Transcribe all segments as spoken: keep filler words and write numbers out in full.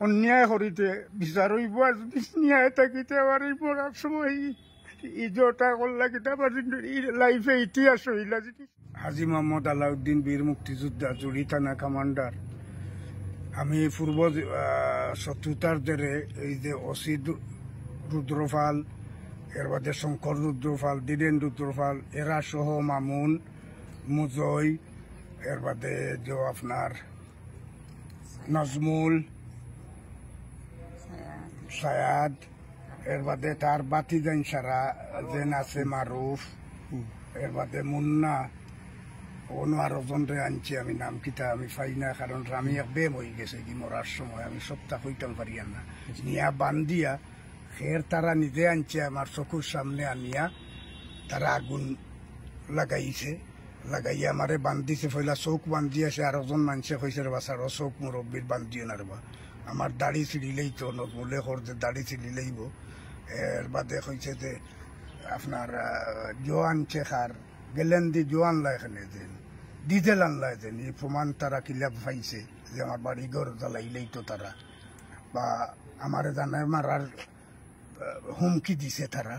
অন্যায় করিতে বিচার অইবো, আর যদি ন্যায় থাকিতে আবার এই মরার সময় এই, এই যে ওটা করলা কিতা, আবার এই লাইফে ইতিহাস হইলা জিনিস। হাজী মোহাম্মদ আলাউদ্দিন বীর মুক্তিযোদ্ধা, জুড়ি থানা কমান্ডার। আমি পূর্ব, আহ, শত্রুতার জেরে এই যে ওসি দু-, রুদ্রপাল, এর বাদে শঙ্কর রুদ্রপাল, ধীরেন রুদ্রপাল, এরা সহ মামুন, মুজয়, এর বাদে যে আপনার নজমুল, সায়াদ, এর বাদে তার বাতিজাইন সারা যেন আছে মারুফ, এর বাদে মুন্না, অন্য আরো জনরে আনছি আমি, নাম কিতা আমি পাই না, কারণ আমি এক বেম হয়ে গেছে কি মরার সময়, আমি সবটা কইতাম পারি আর না। নিয়া বান্দিয়া ফের তারা নিজে আনছে আমার চকুর সামনে আনিয়া তারা আগুন লাগাইছে, লাগাইয়া আমারে বান্ধিছে। পয়লা চোখ বান্ধিয়া সে আরো জন মানষে কইছে, "রে বা, ছাড়ো চোখ মুরব্বির বান্ধিও না রে বা।" আমার দাড়ি ছিঁড়িলেই তো নজমুলে কর যে দাড়ি ছিঁড়িলেইব। এর বাদে কইছে যে আপনার, আহ, জোয়ান শেখার গেলেন দি জোয়ান লা এখানে দেন, ডিজেল আনলাই দেন। এই প্রমাণ তারা কিলা পাইছে যে আমার বাড়ি ঘর জ্বালাইলেই তো তারা বা আমারে জানায় মারার, আহ, হুমকি দিছে তারা।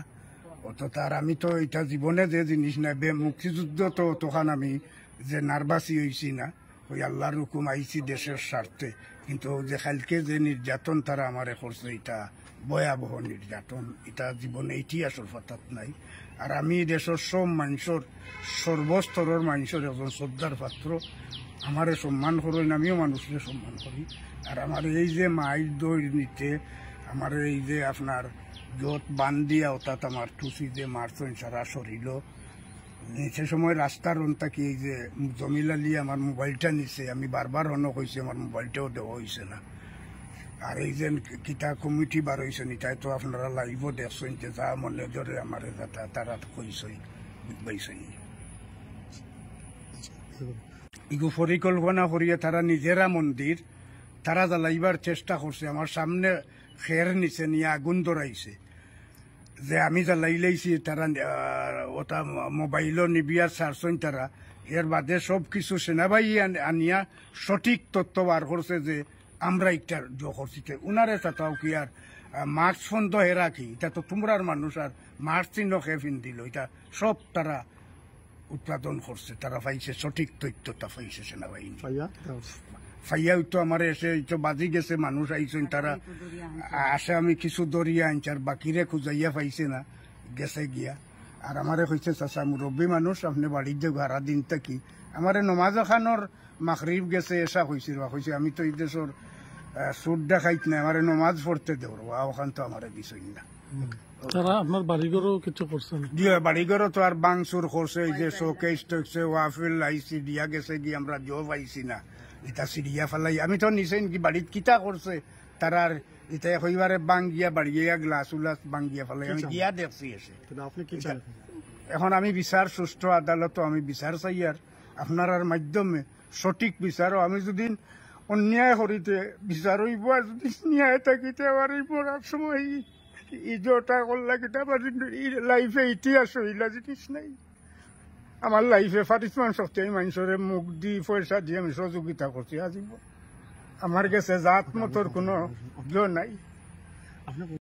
অত তার আমি তো এটা জীবনে যে জিনিস না, বে-, মুক্তিযুদ্ধ তো তখন আমি যে নার্ভাসই হইছি না, ওই আল্লাহর হুকুম আইছি দেশের স্বার্থে। কিন্তু ওই যে কালকে যে নির্যাতন তারা আমারে করছে, এটা ভয়াবহ নির্যাতন, এটা জীবনে ইতিহাসের পাতাত নাই। আর আমি দেশের সব মানুষের, সর্বস্তরের মানুষের একজন শ্রদ্ধার পাত্র। আমারে সম্মান করইন, আমিও মানুষরে সম্মান করি। আর আমার এই যে মাইর দৌড় নিতে, আমার এই যে আপনার যত বান্দিয়া অর্থাৎ আমার টুসি যে মারছইন সারা শরীরও, সে সময় রাস্তার অন থাকি এই যে জমিল আলী আমার মোবাইলটা নিছে, আমি বারবার হনো কইছি আমার মোবাইলটাও দেওয়া হইছে না। আর এই যে কিতা কমিটি বার হইছে নি, তাই তো আপনারা লাইভও দেখছেন যে যা মনে ধরে আমারে যা তা-, তারা তো কইছই, বুঝবাইছই। ইগু পরিকল্পনা করিয়া তারা নিজেরা মন্দির, তারা জ্বালাইবার চেষ্টা করছে, আমার সামনে খের নিচে নিয়ে আগুন ধরাইছে। যে আমি জ্বালাইলাইছি, তারা, আহ, ওটা মোবাইলও নিবিয়া ছাড়ছইন তারা। এর বাদে সব কিছু সেনাবাহিনী আন-, আনিয়া সঠিক তথ্য বার করছে যে আমরা একটা জো করছি। তে উনারে তাতাও কি আর, আহ, মাস্ক ফোন তো হেরা কি? এটা তো তোমরার মানুষ, আর মাস্ক চিহ্ন কে ফিন দিল? এটা সব তারা উৎপাদন করছে, তারা পাইছে, সঠিক তথ্যটা পাইছে সেনাবাহিনী। পাইয়া? পাইয়া ওই তো আমার এসে এই তো বাজি গেছে, মানুষ আইছইন, তারা আসে, আমি কিছু ধরিয়া আনছি, আর বাকিরে খুঁজাইয়া পাইছে না, গেছে গিয়া। আর আমারে কইছে, "চাচা, মুরব্বী মানুষ, আপনি বাড়ির যে গারা দিন থাকি।" আমারে নমাজ খানোর মাগরিব গেছে, এশা কইছিল, কইছে, "আমি তো এই দেশের, আহ, সুর ডাকাইত না, আমারে নমাজ পড়তে দেও রে বা, ওখান তো আমারে দিছইন না।" তারা আপনার বাড়িঘরও কিছু করছে না? জি, বাড়িঘরও তো আর ভাঙচুর করছে, এই যে শোকেস টোকেসে ওয়াফেল লাইছি দিয়া গেছে কি, আমরা জো পাইছি না। এটা সিরিয়া ফালাই, আমি তো নিছেন কি বাড়িত কিতা করছে, তারা আর এটা কইবারে ভাঙ্গিয়া বাড়িয়া গ্লাস উলাস ভাঙ্গিয়া ফালাই, আমি গিয়া দেখছি এসে। তাহলে আপনি কি চান এখন? এখন আমি বিচার, সুষ্ঠু আদালতও আমি বিচার চাই, আর আপনারার মাধ্যমে সঠিক বিচারও। আমি যদি অন্যায় করিতে বিচার হইব, আর যদি ন্যায় থাকিতে আবার এই মরার সময় এই, এই যে ওটা করলা কিতা, আবার এই লাইফে ইতিহাস হইলা জিনিস নাই। আমার লাইফে পারিশ্রমিক শক্তি আমি মানুষরে মুখ দি পয়সা দিয়ে আমি সহযোগিতা করছি। আজ আমার গেছে জাত মতর কোনো ইয়ে নাই।